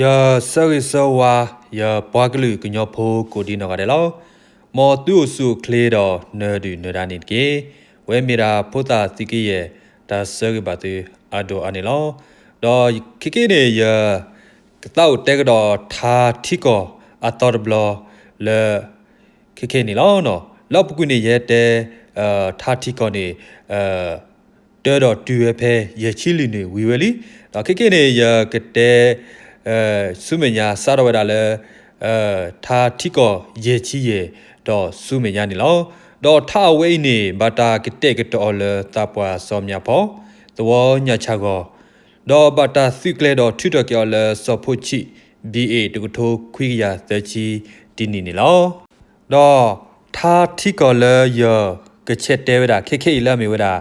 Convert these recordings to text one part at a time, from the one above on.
ယဆၢဂ့ၤဆၢဝါ ယပှၤကလုာ်ကညီဖိကိးဒံနီၢ်ဂၤဒဲးလီၤ. မ်သုအိၣ်ဆူၣ်အိၣ်ချ့ဒီးနၢၤဒုၣ်နၢၤဒါန့ၣ်တက့ၢ်. ဝဲမ့ၢ်ဒၣ်ဖိသၣ်သုးက့ယဲၢ် တၢ်ဆၢဂ့ၤဘၣ်သုအဒိၣ်အါန့ၣ်လီၤ. ဒီးခဲကနံၣ်အံၤန့ၣ် ယကသးအိၣ်တဲကဒီးထါထံကီၢ်အသီတဘျီလၢ ခဲကနံၣ်အံၤန့ၣ်လီၤ. လၢအပူၤကွံာ်န့ၣ် ယဟဲတဲ ထါထံကီၢ်န့ၣ် တၢဒီးတုၤဝဲဖဲယဲၢ်ဆံလွံၢ်နံၣ်ဝံၤဝဲလံ. ဒီးခဲကနံၣ်အံၤန့ၣ် ယကတဲ ဆူမဲာ်ညါစးထီၣ်ဝဲဒၣ်လၢ ထါထံကီၢ်ယဲၢ်ဆံယဲၢ်ဒီးဆူမဲာ်ညါန့ၣ်လီၤ. ဒီးထါအဝဲအံၤန့ၣ် ဘၣ်တၢ်ကတဲာ်ကတီၤအီၤလၢသးပှၢ်စီၤမၠးဖီ သဝီညါဆၣ်ဂီၤ, ဒီးဘၣ်တၢ်သုးကျဲၤဒီးထုးထီၣ်က့ၤအီၤလၢစီၤဖိဆံး ဘံၣ်အ့ၣ် တကထိခွံကယၤသၢဆံတနံၣ်န့ၣ်လီၤ. ဒီးထါထံကီၢ်လၢယကဆဲးတဲဝဲဒၣ်ခဲခဲအံၤလၢအမ့ၢ်ဝဲဒၣ်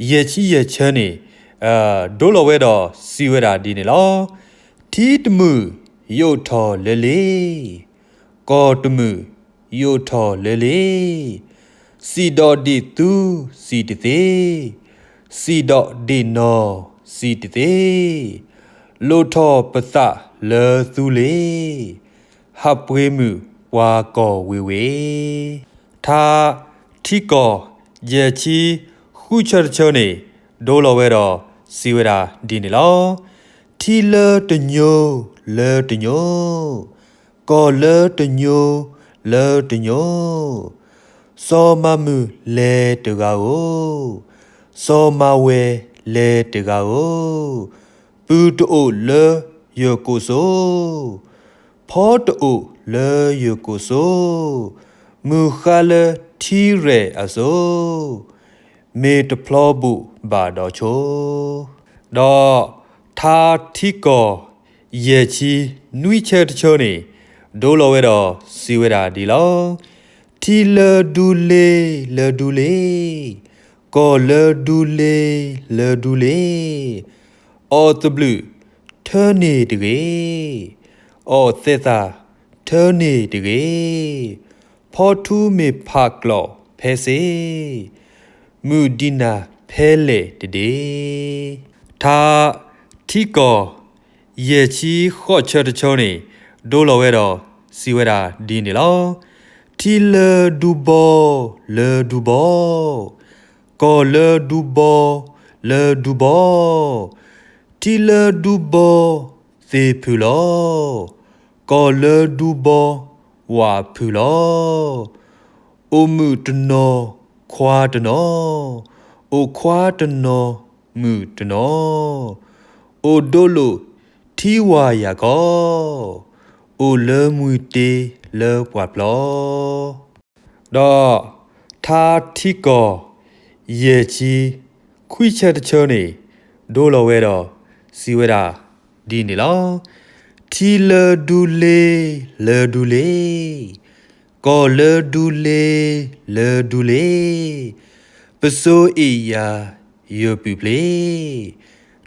ယဲၢ်ဆံယဲၢ်ဆၢန့ၣ် ဒိလီၤဝဲဒီးစံးဝဲဒၣ်ဒ်န့ၣ်လီၤ. ထံတမုာ်ယအိၣ်ထီၣ်လၢလ့, ကီၢ်တမုာ်ယအိၣ်ထီၣ်လၢလ့, စံၣ်ဒီးဒံးသူစံၣ်တသ့, စံၣ်ဒီးဒံးနီၢ်စံၣ်တသ့, လိၣ်ထီၣ်ပသးလၢသူလ့ၤ, ဟးပှ့ၤမုာ်ပှၤကီၢ်ဝ့ၤဝ့ၤ. ထါထံကီၢ်ယဲၢ်ဆံဃုဆၢတဆၢန့ၣ် ဒိလီၤဝဲဒီးစံးဝဲဒၣ်ဒ်န့ၣ်လီၤ. ထံလၢတညိလၢတညိ, ကီၢ်လၢတညိလၢတညိ, စီၤမၤမုၢ်လဲၤတဂၤဧိၤ, စီၤမၤဝဲၤလဲၤတဂၤဧိၤ, ပုၢ်တအိၣ်လၢယကိာ်စိ, ဖီတအိၣ်လၢယကိာ်စိ, မုၢ်ဃါလၢထံရဲၣ်အစိ, မ့ၢ်တဖျီဘူးဘၣ်ဒီးဆိ. ဒီးထါထံကီၢ်ယဲၢ်ဆံနွံဆၢတဆၢန့ၣ် ဒိလီၤဝဲဒီးစံးဝဲဒၣ်ဒ်လီၤ. ထံလၢဒူလ့လၢဒူလ့, ကီၢ်လၢဒူလ့လၢဒူလ့, အီၣ်သဘျုးထၢန့ၢ်တဂ့ၤ, အီၣ်သဲးသးထၢန့ၢ်တဂ့ၤ, ဖီထူမ့ၢ်ဖးကျိးဖဲစ့, မုၢ်ဒံနၤဖဲလဲၣ်တဒ့. ထါထံကီၢ်ယဲၢ်ဆံဃိးဆၢတဆၢန့ၣ် ဒိလီၤဝဲဒီးစံးဝဲဒၣ်ဒ်န့ၣ်လီၤ. ထံလၢဒူဘီလၢဒူဘီ, ကီၢ်လၢဒူဘီလၢဒူဘီ, ထံလၢဒူဘီသ့ၣ်ဖုၣ်လီၤ, ကီၢ်လၢဒူဘီဝၣ်ဖုၣ်လီၤ. အိၣ်မုၣ်တနီၤခွါတနီၤ, အိၣ်ခွါတနီၤမုၣ်တနီၤ, အိၣ်ဒိးလိာ်ထံဝၢ်ယၤကီၢ်, အိၣ်လၢမှံတ့လၢပှၢ်ဖျီ. ဒီးထါထံကီၢ်ယဲၢ်ဆံခွံဆၢတဆၢန့ၣ် ဒိလီၤဝဲဒီးစံးဝဲဒၣ်ဒ်န့ၣ်လီၤ. ထံလၢဒူလ့လၢဒူလ့, ကီၢ်လၢဒူလ့လၢဒူလ့, ပစိၤအ့ၣ်ယၤယပုၢ်ဖျ့,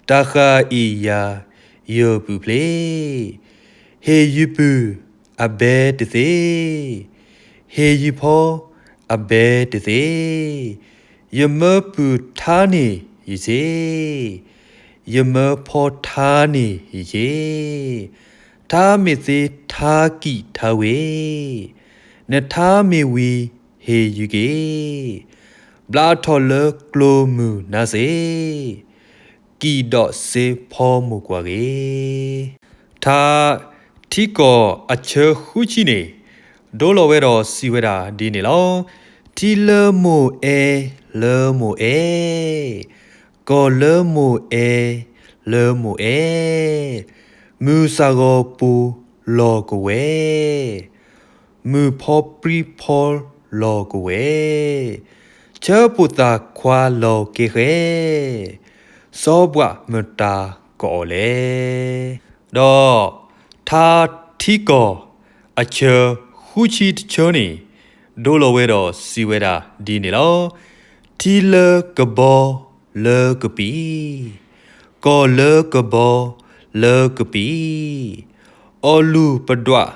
တၢ်ဃၢ်အ့ၣ်ယၤယပုၢ်ဖျ့, ဟ့ၣ်ယုၢ်ပုၢ်အဘဲတသ့, ဟ့ၣ်ယုၢ်ဖီအဘဲတသ့, ယမၢပုၢ်ထါန့ၢ်ယဆ့, ယမၢဖီထါန့ၢ်ယဆ့, ထါမ့ၢ်သ့ထါကံၣ်ထါဝ့, နထါမ့ၢ်ဝံၤဟ့ၣ်ယုၢ်က့ၤ, ဘျါထီၣ်လၢကျိၤမုၢ်နါစ့, ကံၣ်ဒီးစ့ဖီမိၢ်ကွၢ်ဂ့ၤ. ထါထံကီၢ်အဆၢဃုဆံန့ၣ် ဒိလီၤဝဲဒီးစံးဝဲဒၣ်ဒ်န့ၣ်လီၤ. ထံလၢမိၢ်အဲလၢမိၢ်အဲ, ကီၢ်လၢမိၢ်အဲလၢမိၢ်အဲ, မုၢ်ဆၣ်ဂီၤပူၤလီၤကဝဲၤ, မုၢ်ဖီပြံဖီလီၤကဝဲၤ, ဆၢပိာ်သၣ်ခွါလီၤကဲဃဲ, စီၤဘှးမတၤကအီၣ်လဲၣ်. ဒီးထါထံကီၢ်အဆၢဃုဆံတဆၢန့ၣ် ဒိလီၤဝဲဒီးစံးဝဲဒၣ်ဒ်န့ၣ်လီၤ. ထံလၢကဘီလၢကပံာ်, ကီၢ်လၢကဘီလၢကပံာ်, အီၣ်လူၢ်ပဒွး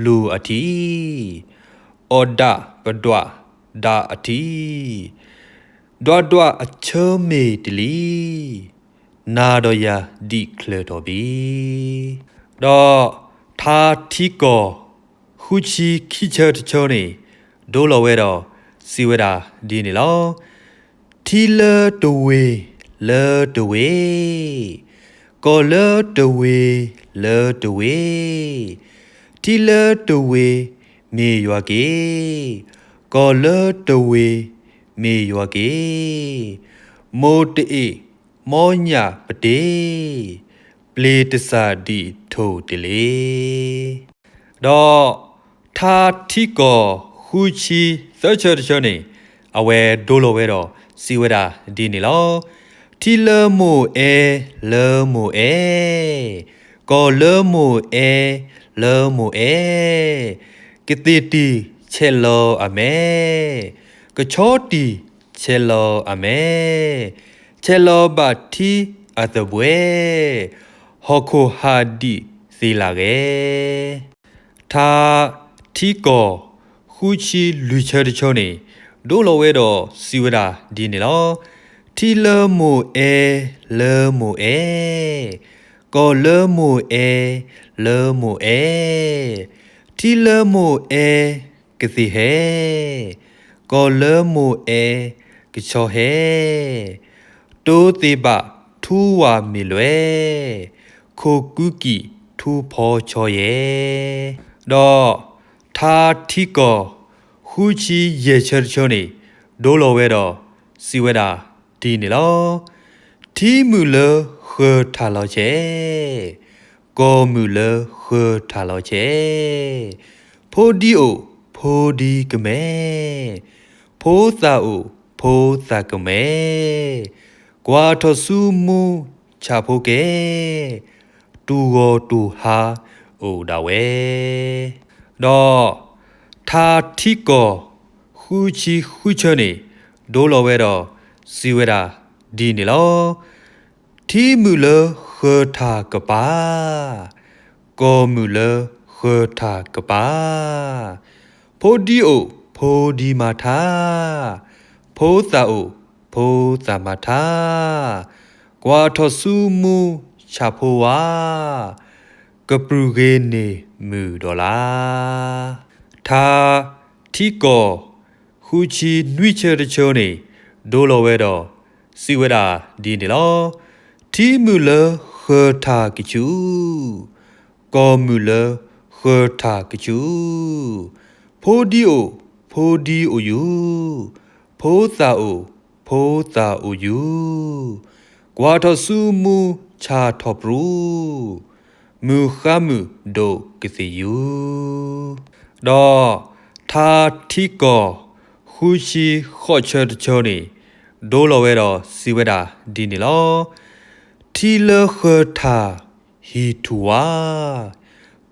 လူၢ်အထံ, အီၣ်ဒၣ်ပဒွးဒၣ်အထံ, ဒွးဒွးအဆၢမ့ၢ်တလံ, နၤဒီးယၤဒံးချၢထီၣ်ဘံၣ်. ဒီးထါထံကီၢ်ဃုဆံခံဆၢတဆၢန့ၣ် ဒိလီၤဝဲဒီးစံးဝဲဒၣ်ဒ်န့ၣ်လီၤ. ထံလၢတဝ့ၤလၢတဝ့ၤ, ကီၢ်လၢတဝ့ၤလၢတဝ့ၤ, ထံလၢတဝ့ၤမ့ၢ်ယွၤက့ၤ, ကီၢ်လၢတဝ့ၤမ့ၢ်ယွၤက့ၤ, မိၢ်တအ့ၣ်မီညၣ်ပတ့ၤ, ပျ့ၤတစၢ်ဒံးထိၣ်တလ့ၤ. ဒီးထါထံကီၢ်ဃုဆံသၢဆၢတဆၢန့ၣ် အဝဲဒိလီၤဝဲဒီးစံးဝဲဒၣ်ဒ်န့ၣ်လီၤ. ထံလၢမိၢ်အဲလၢမိၢ်အဲ, ကီၢ်လၢမိၢ်အဲလၢမိၢ်အဲ, ကသ့ၣ်တံၢ်ဆဲးလီၤအမဲ, ကဆီတံၢ်ဆဲးလီၤအမဲ, ဆဲးလီၤဘၣ်ထံအသဘှဲ, ဟီၣ်ခိၣ်ဟးဒံးသ့လၢဂဲၤ. ထါထံကီၢ်ဃုဆံလွံၢ်ဆၢတဆၢန့ၣ် ဒိလီၤဝဲဒီးစံးဝဲဒၣ်ဒ်န့ၣ်လီၤ. ထံလၢမိၢ်အဲလၢမိၢ်အဲ, ကီၢ်လၢမိၢ်အဲလၢမိၢ်အဲ, ထံလၢမိၢ်အဲကသ့ၣ်ဟဲ, ကီၢ်လၢမိၢ်အဲကဆီဟဲ, တိသ့ၣ်ဘၣ်ထူဝၣ်မ့ၢ်လွဲ, ခိၣ်ကူကံၢ်ထူဖီဆီယဲ. ဒီးထါထံကီၢ်ဃုဆံယဲၢ်ဆၢတဆၢန့ၣ် ဒိလီၤဝဲဒီးစံးဝဲဒၣ်ဒ်န့ၣ်လီၤ. ထံမုၢ်လၢဃၢၤထၢ်လီၤဆဲး, ကီၢ်မုၢ်လၢဃၢၤထၢ်လီၤဆဲး, ဖိဒံအိၣ်ဖိဒံကမဲ, ဖိသၣ်အိၣ်ဖိသၣ်ကမဲ, ကွၢ်ထီၣ်ဆူမူဆၣ်ဖိကဲ, တူၢ်ဂီၤတူၢ်ဟါအိၣ်ဒၣ်ဝဲ. ဒီးထါထံကီၢ်ဃုဆံဃုဆၢန့ၣ် ဒိလီၤဝဲဒီးစံးဝဲဒၣ်ဒ်န့ၣ်လီၤ. ထံမုၢ်လၢဃၢၤထၢ်ကပၤ, ကီၢ်မုၢ်လၢဃၢၤထၢ်ကပၤ, ဖိဒံအိၣ်ဖိဒံမၤထါ, ဖိသၣ်အိၣ်ဖိသၣ်မၤထါ, ကွၢ်ထီၣ်ဆူမူဆၣ်ဖိဝါ, ကပြုၢ်ဂ့ၤန့ၢ်မုၢ်ဒီးလါ. ထါထံကီၢ်ဃုဆံနွံဆၢတဆၢန့ၣ် ဒိလီၤဝဲဒီးစံးဝဲဒၣ်ဒ်န့ၣ်လီၤ. ထံမုၢ်လၢဃၢၤထၢ်ကဆူၣ်, ကီၢ်မုၢ်လၢဃၢၤထၢ်ကဆူၣ်, ဖိဒံအိၣ်ဖိဒံအိၣ်ယူၢ်, ဖိသၣ်အိၣ်ဖိသၣ်အိၣ်ယူၢ်, ကွၢ်ထီၣ်ဆူမူဆၣ်ထီၣ်ပြူၤ, မုၢ်ဃါမုၢ်ဒိၣ်ကသ့ၣ်ယူၢ်. ဒီးထါထံကီၢ်ဃုဆံဃိးဆၢတဆၢန့ၣ် ဒိလီၤဝဲဒီးစံးဝဲဒၣ်ဒ်န့ၣ်လီၤ. ထံလၢဃၢၤထၢ်ဟံၣ်ထူၣ်ဝါ,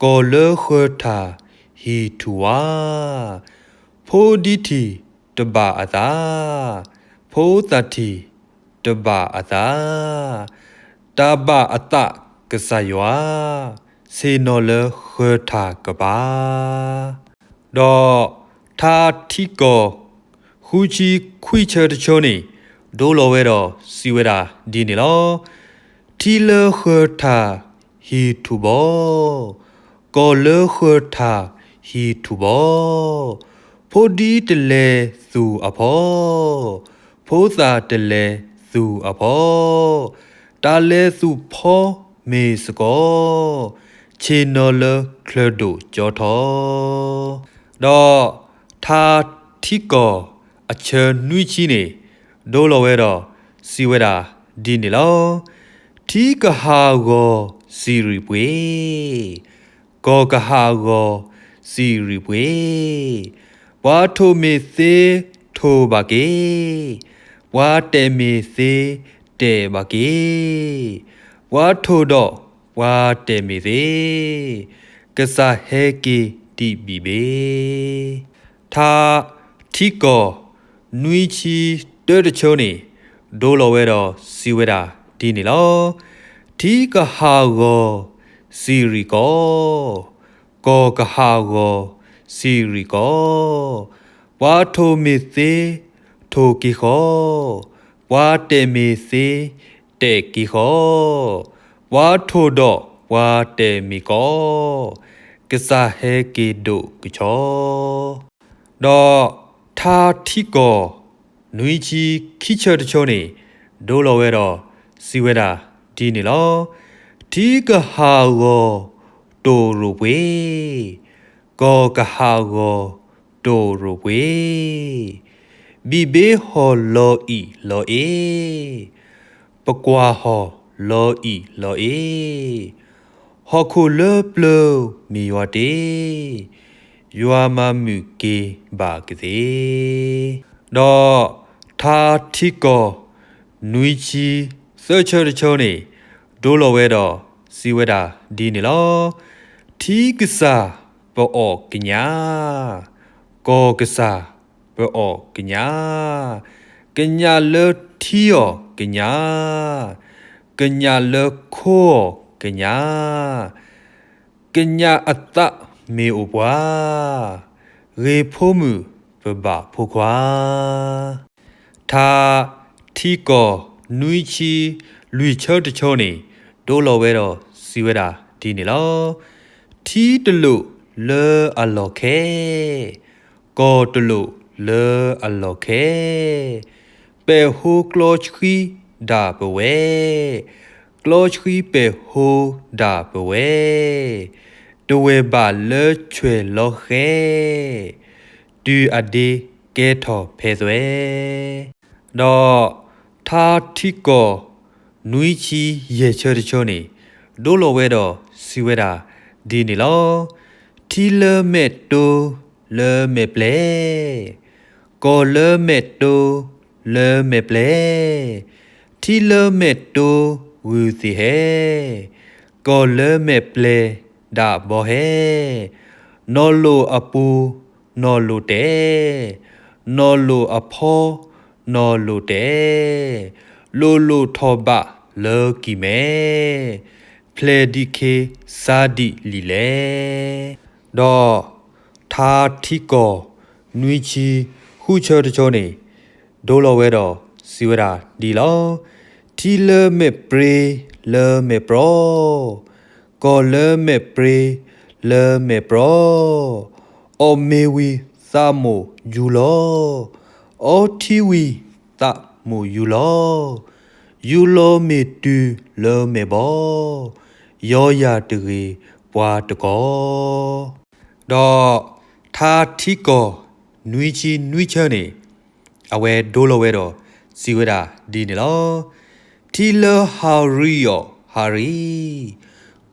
ကီၢ်လၢဃၢၤထၢ်ဟံၣ်ထူၣ်ဝါ, ဖိဒံထံၣ်တဘၣ်အသး, ဖိသၣ်ထံၣ်တဘၣ်အသး, တၢ်ဘၣ်အသးကစၢ်ယွၤ, ဆ့ၣ်နီၤလၢဃၢၤထၢ်ကပၤ. ဒီးထါထံကီၢ်ဃုဆံခွံဆၢတဆၢန့ၣ် ဒိလီၤဝဲဒီးစံးဝဲဒၣ်ဒ်န့ၣ်လီၤ. ထံလၢဃၢၤထၢ်ဟံၣ်ထူၣ်ဘီ, ကီၢ်လၢဃၢၤထၢ်ဟံၣ်ထူၣ်ဘီ, ဖိဒံတလဲၤသူၣ်အဖီ, ဖိသၣ်တလဲၤသူၣ်အဖီ, တၢ်လဲၤသူၣ်ဖီမ့ၢ်စ့ၢ်ကီး, ဆ့ၣ်နီၤလၢချၢၣ်ဒိၣ်ကၠီထီ. ဒီးထါထံကီၢ်အဆၢနွံဆံန့ၣ် ဒိလီၤဝဲဒီးစံးဝဲဒၣ်ဒ်န့ၣ်လီၤ. ထံကဟးဂီၤစံးရံၣ်ပှ့ၤ, ကီၢ်ကဟးဂီၤစံးရံၣ်ပှ့ၤ, ပှၤထိၣ်မ့ၢ်သ့ထိၣ်ဘၣ်က့ၤ, ပှၤတဲာ်မ့ၢ်သ့တဲာ်ဘၣ်က့ၤ, ပှၤထိၣ်ဒီးပှၤတဲာ်မ့ၢ်သ့, ကစၢ်ဟဲက့ၤဒံးဘံၣ်ဘ့ၣ်. ထါထံကီၢ်နွံဆံတၢတဆၢန့ၣ် ဒိလီၤဝဲဒီးစံးဝဲဒၣ်ဒ်န့ၣ်လီၤ. ထံကဟးဂီၤစံးရံၣ်ကီၢ်, ကီၢ်ကဟးဂီၤစံးရံၣ်ကီၢ်, ပှၤထိၣ်မ့ၢ်သ့ထိၣ်က့ၤဃီ, ပှၤတဲာ်မ့ၢ်သ့တဲာ်က့ၤဃီ, ပှၤတဲာ်မ့ၢ်ကီ, ကစၢ်ဟဲက့ၤဒိၣ်ကဆီ. ဒီးထါထံကီၢ် နွံဆံခံဆၢတဆၢန့ၣ် ဒိလီၤဝဲဒီးစံးဝဲဒၣ်ဒ်န့ၣ်လီၤ. ထံကဟးဂီၤတိၢ်ရိၣ်ပှ့ၤ, ကီၢ်ကဟးဂီၤတိၢ်ရိၣ်ပှ့ၤ, ဘံၣ်ဘ့ဟီၣ်လီၤအံၣ်လီၤအ့, ပကွၢ်ဟီၣ်လီၤအံၣ်လီၤအ့, ဟီၣ်ခိၣ်လၢပျၢၤမ့ၢ်ယွၤတ့, ယွၤမၤမုာ်က့ၤဘၣ်ကသ့. ဒီးထါထံကီၢ် နွံဆံသၢဆၢတဆၢန့ၣ် ဒိလီၤဝဲဒီးစံးဝဲဒၣ်ဒ်န့ၣ်လီၤ. ထံကစၢ်ပအီၣ်ကညး, ကီၢ်ကစၢ်ပအီၣ်ကညး, ကညးလၢထံအီၣ်ကညး, ကညးလၢခိအီၣ်ကညး, ကညးအသးမ့ၢ်အိၣ်ပှၤ, ဂ့ၤဖိမုၣ်ပဘၣ်ဖိခွါ. ထါထံကီၢ်နွံဆံလွံၢ်ဆၢတဆၢန့ၣ် ဒိလီၤဝဲဒီးစံးဝဲဒၣ်ဒ်န့ၣ်လီၤ. ထံတလိာ်လၢအလီၢ်ခဲ, ကီၢ်တလိာ်လၢအလီၢ်ခဲ, ပဲာ်ဟိကျီဆှံဒၣ်ပဝဲ, ကျီဆှံပဲာ်ဟိဒၣ်ပဝဲ, တဝဲၢ်ဘၣ်လၢဆွဲၣ်လီၤဃဲ, တုၤအဒ့ကဲထီၣ်ဖဲသွဲ. ဒီးထါထံကီၢ်နွံဆံယဲၢ်ဆၢတဆၢန့ၣ် ဒိလီၤဝဲဒီးစံးဝဲဒၣ်ဒ်န့ၣ်လီၤ. ထံလၢမဲာ်တိလၢမဲာ်ပျဲၤ, ကီၢ်လၢမဲာ်တိလၢမဲာ်ပျဲၤ, ထံလၢမဲာ်တိဂုာ်သ့ၣ်ဟဲ, ကီၢ်လၢမဲာ်ပျဲၤဒၣ်ဘီဟဲ, နီၢ်လိာ်အပူၤနီၢ်လိာ်တဲာ်, နီၢ်လိာ်အဖီနီၢ်လိာ်တဲာ်, လိၣ်လိၣ်ထီၣ်ဘၣ်လၢကံၢ်မဲ, ဖျဲၣ်ဒံးခ့စါဒံးလံာ်လဲၣ်. ဒီးထါထံကီၢ်နွံဆံဃုဆၢတဆၢန့ၣ် ဒိလီၤဝဲဒီးစံးဝဲဒၣ်ဒ်လီၤ. ထံလၢမဲာ်ပြ့လၢမဲာ်ပြီ, ကီၢ်လၢမဲာ်ပြ့လၢမဲာ်ပြီ, အီၣ်မ့ၤဝံၤသးမိၢ်ယူၤလီၤ, အီထံဝံၤသးမိၢ်ယူၤလီၤ, ယူၤလီၤမ့ၢ်တုၤလၢမဲာ်ဘီ, ယီယၤတဂ့ၤပှၤတကီၢ်. ဒီးထါထံကီၢ်နွံဆံနွံဆၢန့ၣ် အဝဲဒိလီၤဝဲဒီးစံးဝဲဒၣ်ဒ်န့ၣ်လီၤ. ထံလၢဟးရံးအီၣ်ဟးရံး,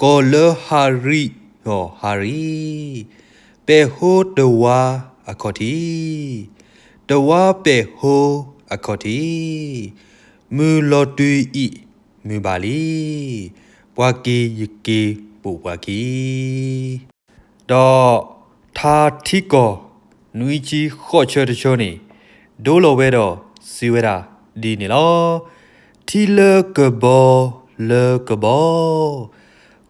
ကီၢ်လၢဟးရံးအီၣ်ဟးရံး, ပဲာ်ဟိတဝါအခီၣ်ထံး, တဝါပဲာ်ဟိအခီၣ်ထံး, မုၢ်လီၤတုၤအံၤမုၢ်ဘၣ်လံ, ပှၤက့ၤယက့ၤပိာ်ပှၤခံ. ဒီးထါထံကီၢ်နွံဆံဃိးဆၢတဆၢန့ၣ် ဒိလီၤဝဲဒီးစံးဝဲဒၣ်ဒ်န့ၣ်လီၤ. ထံလၢကဘီလၢကဘီ,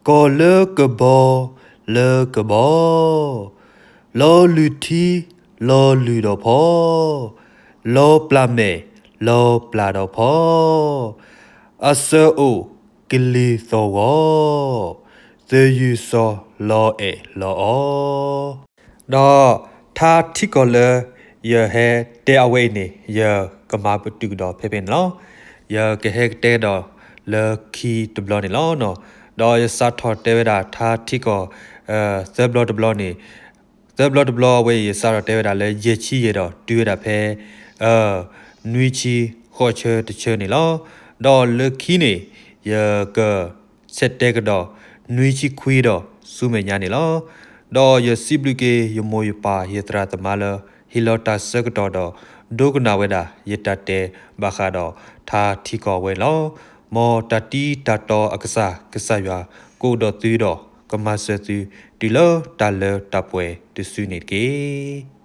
ကီၢ်လၢကဘီလၢကဘီ, လီၤလုၢ်ထံလီၤလုၢ်ဒီးဖီ, လီၤပျၢ်မဲာ်လီၤပျၢ်ဒီးဖီ, အစၢၤအိၣ်ကလံၤသီၣ်ဂီၤ, သယုၢ်စီၤလီၤအဲၣ်လီၤအီ. ဒီးထါထံကီၢ်လၢယဟဲတဲအဝဲအံၤန့ၣ် ယကမၤပတုာ်ကဒီးဖဲဖဲန့ၣ်လီၤ. ယကဟဲကတဲကဒီးလၢခံတဘျီန့ၣ်လီၤ. ဒီးယစးထီၣ်တဲဝဲဒၣ်ထါထံကီၢ် သၢဘျီတဘျီန့ၣ်, သၢဘျီတဘျီအဝဲအံၤ ယစးထီၣ်တဲဝဲဒၣ်လၢယဲၢ်ဆံယဲၢ်ဒီးတုၤဝဲဒၣ်ဖဲ နွံဆံဃိးဆၢတဆၢန့ၣ်လီၤ. ဒီးလၢခံန့ၣ် ယက ဆဲးတဲကဒီး နွံဆံခွံဒီးဆူမဲာ်ညါန့ၣ်လီၤ. ဒီးယစံးဘျုးက့ၤ ယမိၢ်ယပၢ် ယသရၣ်သမါလၢ ဟ့ၣ်လီၤတၢ်ဆၢကတီၢ်ဒီး ဒိကနၣ်ဝဲဒၣ် ယတၢ်တဲဘၣ်ဃးဒီးထါထံကီၢ်ဝဲန့ၣ်လီၤ. မ်တၢ်တံတၢ်တီအကစၢ် ကစၢ်ယွၤ ကအိၣ်ဒီးသုဒီး ကမၤစၢၤသု တုၤလၢတၢ်လၢတၢ်ပှဲၤတစုန့ၣ်တက့ၢ်.